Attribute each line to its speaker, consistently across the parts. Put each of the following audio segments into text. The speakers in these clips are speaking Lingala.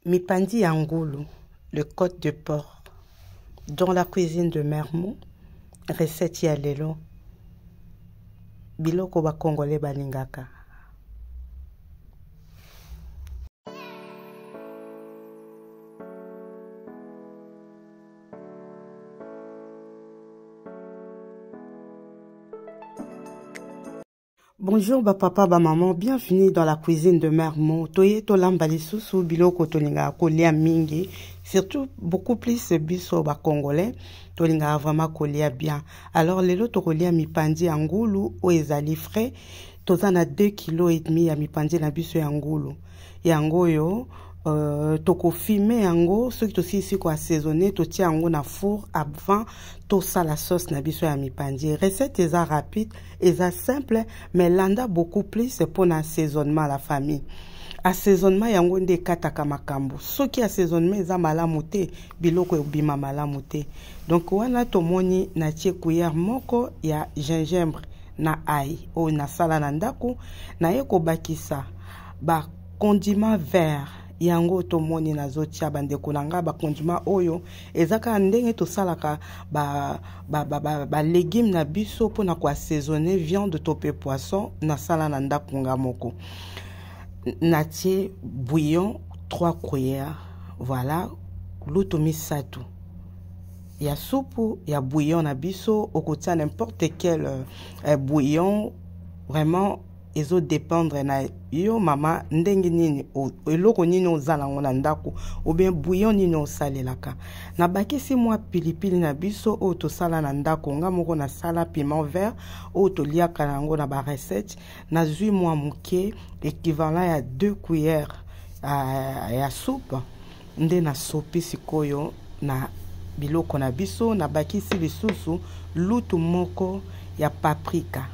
Speaker 1: Mipandi ya ngulu, le cote de porc. Dans la cuisine de Mermou, recette ya lelo. Biloko ba congolais balingaka. Bonjour ba papa ba maman, bienvenue dans la cuisine de Mère Mo. Toye tolamba lisusu biloko tolingaka kolia mingi, surtout beaucoup plus biso ba congolais tolingaka vraiment kolia bien. Alors lelo tokolia mipandi ya ngulu oyo ezali frais, toza na 2 kilo et demi ya mipandi na biso ya ngulu. Yango oyo tokofime yango soki tosilisi koassaisonne, totia yango na four avant tosala sauce na biso ya mipandi. Recette eza rapide, eza simple, mais landa beaucoup plus mpona assaisonnement la famille. Assaisonnement yango nde ekataka makambo. Soki assaisonnement eza malamu te, biloko ebima malamu te. Donc wana tomoni natie cuillère moko ya gingembre na ail oyo nasala na ndako, naye kobakisa ba condiment vert yango tomoni nazotia bandeko na nga. Ba condiment oyo eza kaka ndenge tosalaka ba légume na biso mpona koassaisonner viande to pe poisson. Nasala na ndako nga moko, natie bouillon 3 cuillères, voilà, lutu misato ya supu ya bouillon na biso. Okotia n'importe quel bouillon, vraiment ezodépendre na yo mama, ndenge nini, eloko nini oza nango na ndako, ou bien bouillon nini osalelaka. Nabakisi mwa pilipili na biso oyo tosala na ndako, nga moko nasala piment vert oyo toliaka yango na barecette. Nazwi mwa moke, équivalent ya 2 cuillères ya soupe, nde nasopi sikoyo na biloko na biso. Nabakisi lisusu lutu moko ya paprika,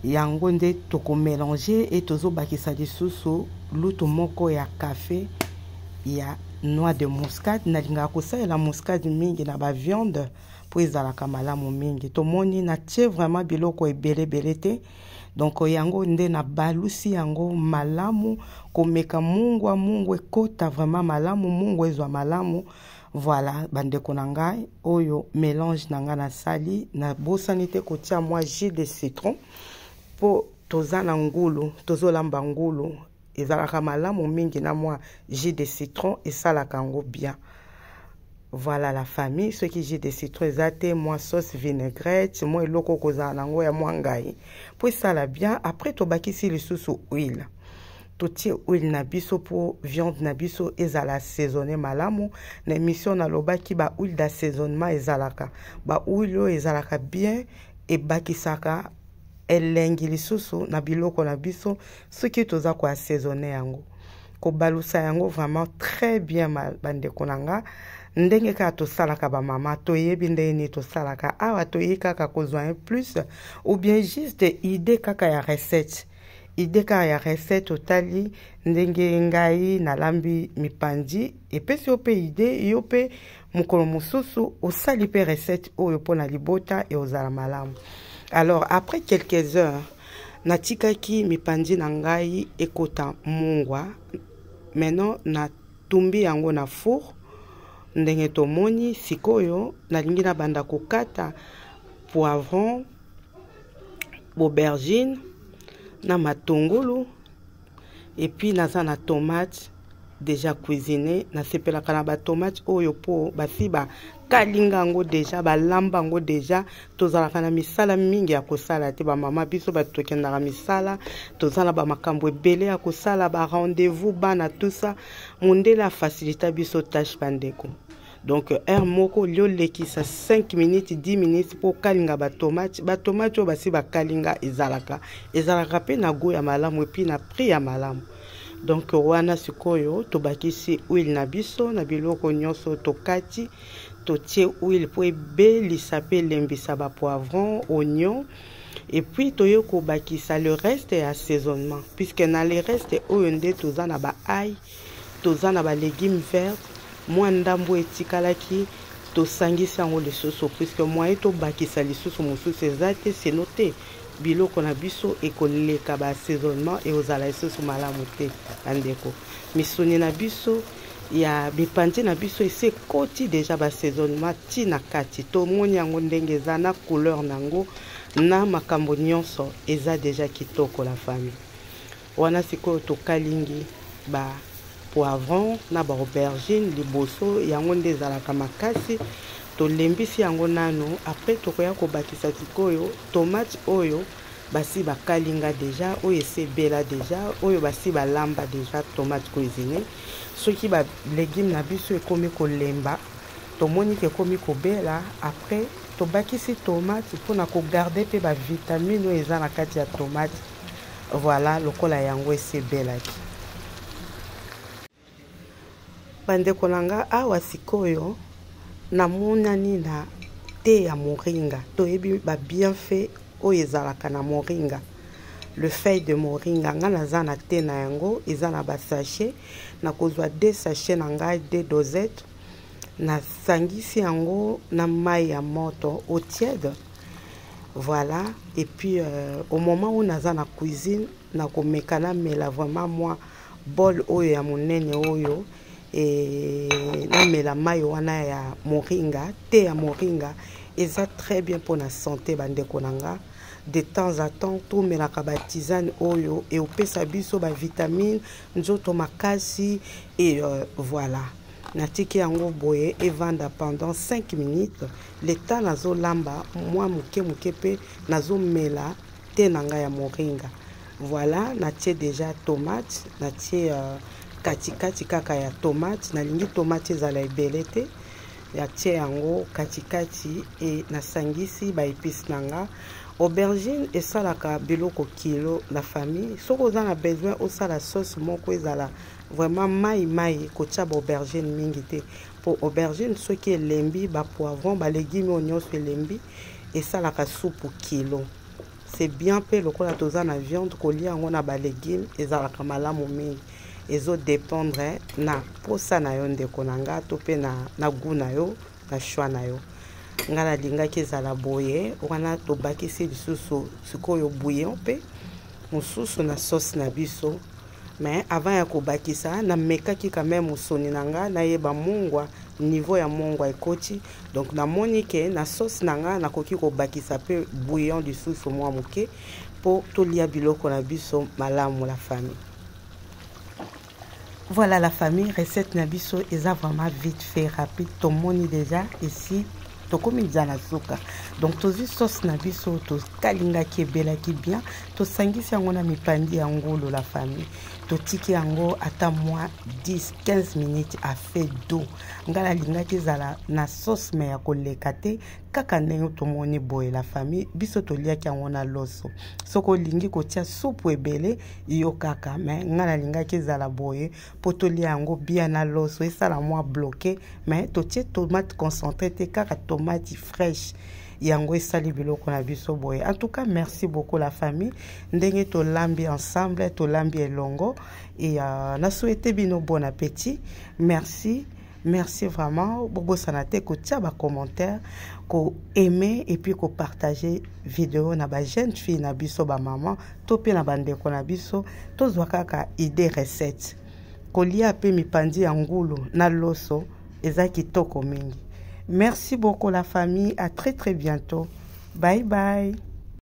Speaker 1: yango nde tokomélanger. E tozobakisa lisusu lutu moko ya café ya noix de muscade. Nalingaka kosalela muscade mingi na baviande mpo ezalaka malamu mingi. Tomoni natie vraiment biloko ebele ebele te. Donc yango nde nabalusi yango malamu, komeka mungwa, mungwa ekota vraiment malamu, mungwa ezwa malamu. Voilà bandeko na ngai, oyo mélange na ngai nasali. Nabosani te kotia mwa jus de citron mpo toza na ngulu, tozolamba ngulu, ezalaka malamu mingi na mwa jus de citron, esalaka yango bien. Voilà la famille, soki jus de citron eza te, mwa sauce vinaigrette, mwa eloko okozala nango ya mwa ngai mpo esala bien. Après tobakisi lisusu huile, totie huile na biso mpo viande na biso ezala assaisonné malamu. Na émission nalobaki ba huile d'assaisonnement ezalaka ba huile oyo ezalaka bien, ebakisaka elengi lisusu na biloko na biso soki toza koassaisonner yango. Kobalusa yango vraiment très bien, bandeko na nga, ndenge kaka tosalaka, bamama toyebi ndenge nini tosalaka awa. Toyebi kaka kozwa un plus ou bien juste idée kaka ya recette, idée kaka ya recette. Otali ndenge ngai nalambi mipandi, epesi yo mpe idée, yo mpe mokolo mosusu osali mpe recette oyo mpona libota, eozala malamu. Alors après quelques heures, natikaki mipandi na ngai ekota mungwa. Maintenant natumbi yango na four ndenge tomoni. Sikoyo nalingi nabanda kokata poivron, aubergine na matungulu, et puis naza na tomate déjà cuisiné. Nasepelaka na batomate oyo mpo basi bakalinga yango déjà, balamba yango déjà. Tozalaka na misala mingi ya kosala te, bamama biso bato tokendaka misala, toza na bamakambo ebele ya kosala, barendez-vous, bana, tout ça. Mondele afacilita biso tâche, bandeko. Donc heure moko olie olekisa 5 minutes, 10 minutes mpo okalinga batomate. Batomate oyo basi bakalinga ezalaka mpe na goût ya malamu et puis na prix ya malamu. Donc wana sikoyo tobakisi huile na biso na biloko nyonso tokati. Totie huile mpo ebelisa mpe elembisa bapoivron, oignon, et puis toye kobakisa le reste ya assaisonnement, puisque na le reste oyo nde toza na baail, toza na balégume vert. Mwa ndambo etikalaki, tosangisi yango lisusu, puisque moyen tobakisa lisusu mosusu eza te, sinon te biloko na biso ekoleka baassaisonnement, ekozala lisusu malamu te, bandeko. Misuni na biso ya mipanzi na biso esi ekoti deja basaisonnement ti na kati. Tomoni yango ndenge eza na couleur na yango na makambo nyonso eza deja kitoko la famille. Wana sikoyo tokalingi ba poivron na ba aubergine liboso, yango nde ezalaka makasi. Tolembisi yango nanu, après tokoya kobakisa sikoyo tomate oyo basi bakalinga deja, oyo esi ebela deja, oyo basi balamba deja tomate cuisine. Soki ba legume na biso ekomi kolemba, tomoni ke ekomi kobela, après tobakisi tomate mpona kogarde mpe ba vitamine oyo eza na kati ya tomate. Voilà, lokola yango esi ebelaki. Bandeko na nga, awa sikoyo namonani na te ya moringa. Toyebi ba bienfait oyo ezalaka na moringa, le feuille de moringa. Nga naza na te na yango, eza na ba sachet. Nakozwa 2 sachet na ngai, 2 dosettes, nasangisi yango na mai ya moto au tiède. Voilà, et puis au moment où naza na cuisine, nakomeka namela vraiment mwa bol oyo ya monene oyo, e namela mai wana ya moringa, te ya moringa eza très bien mpona santé bandeko na nga. De temps à temps tomelaka ba tisane oyo eopesa biso ba vitamine, nzoto makasi. Et voilà, natiki yango boye evanda pendant 5 minutes. Le temps nazolamba mwa moke moke mpe nazomela te na ngai ya moringa. Voilà, natie déjà tomate, natie katikati kaka ya tomate. Nalingi tomate ezala ebele te, natie yango katikati e nasangisi ba épices na nga. Aubergine esalaka biloko kilo la famille. Soki oza na besoin osala sauce moko ezala vraiment mai mai, kotia ba aubergine mingi te, po aubergine soki elembi, ba poivron, ba légumes oyo nyonso elembi, esalaka supu kilo. C'est bien mpe lokola toza na viande, kolia yango na ba légumes ezalaka malamu mingi. Ezodépendre na posa na yo ndeko na nga, to mpe na goût na yo, na choix na yo. Nga nalingaki ezala boye. Wana tobakisi lisusu sikoyo bouillon mpe mosusu na sauce na biso. Mais avant ya kobakisa, namekaki quand même mosoni na nga, nayeba mungwa, niveau ya mungwa ekoti. Donc namoni ke na sauce na nga nakoki kobakisa mpe bouillon lisusu mwa moke mpo tolia biloko na biso malamu la famille. Voilà la famille, recette na biso eza vraiment vite fait, rapide. Tomoni déjà ici tokomi deja na suka. Donc tozwi sauce na biso tokalingaki ebelaki bien, tosangisi yango na mipandi ya ngulu la famille. Totiki yango ata mwa 10 15 minutes à feu doux. Nga nalingaki ezala na sauce me ya koleka te, kaka ndenge tomoni boye la famille. Biso toliaki yango na loso. Soki olingi kotia supu ebele yo kaka, me nga nalingaki ezala boye po tolia yango bien na loso, esala mwa bloqué. Mais totie tomate concentré te, kaka tomate fraîche, yango esali biloko na biso boye. En tout cas, merci beaucoup la famille, ndenge tolambi ensemble, tolambi elongo. Et na souhaite bino bon appétit. Merci, merci vraiment. Bobosana te kotia ba commentaire, ko aimer et puis ko partager vidéo na ba jeune fille na biso, ba maman to pe na bandeko na biso. Tozwa kaka idée recette, kolia pe mipandi ya ngulu na loso eza kitoko mingi. Merci beaucoup la famille, à très très bientôt. Bye bye.